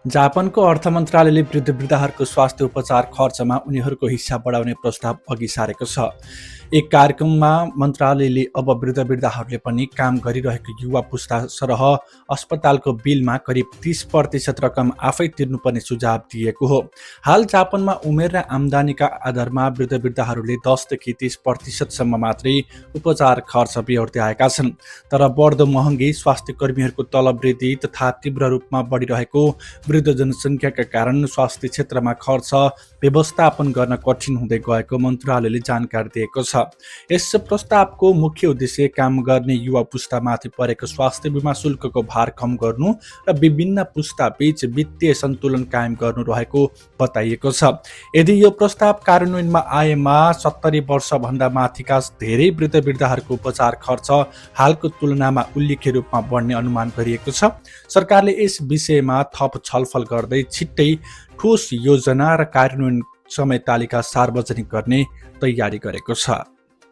जापानको अर्थ मन्त्रालयले वृद्ध-वृद्धाहरूको स्वास्थ्य उपचार खर्चमा उनीहरूको हिस्सा बढाउने प्रस्ताव अघि सारेको छ। एक कार्यक्रममा मन्त्रालयले अब वृद्ध-वृद्धाहरूले पनि काम गरिरहेको युवा पुस्ता सरह अस्पतालको बिलमा करिब 30% रकम आफै तिर्नुपर्ने सुझाव दिएको हो। हाल जापानमा उमेर र आम्दानीका आधारमा वृद्ध-वृद्धाहरूले 10 देखि 30% सम्म मात्रै उपचार खर्च बेहोर्दै आएका छन्। तर बढ्दो महँगी, स्वास्थ्य कर्मीहरूको तलब वृद्धि तथा तीव्र रूपमा बढिरहेको वृद्ध जनसङ्ख्याका कारण स्वास्थ्य क्षेत्रमा खर्च व्यवस्थापन गर्न कठिन हुँदै गएको मन्त्रालयले जानकारी दिएको छ। यस प्रस्तावको मुख्य उद्देश्य काम गर्ने युवा पुस्तामाथि परेको स्वास्थ्य बिमा शुल्कको भार कम गर्नु र विभिन्न पुस्ताबीच वित्तीय सन्तुलन कायम गर्नु रहेको बताइएको छ। यदि यो प्रस्ताव कार्यान्वयनमा आएमा 70 वर्षभन्दा माथिका धेरै वृद्ध-वृद्धाहरूको उपचार खर्च हालको तुलनामा उल्लेख्य रूपमा बढ्ने अनुमान गरिएको छ। सरकारले यस विषयमा थप छलफल गर्दै छिट्टै ठोस योजना र कार्यान्वयन समय तालिका सार्वजनिक गर्ने तयारी गरेको छ।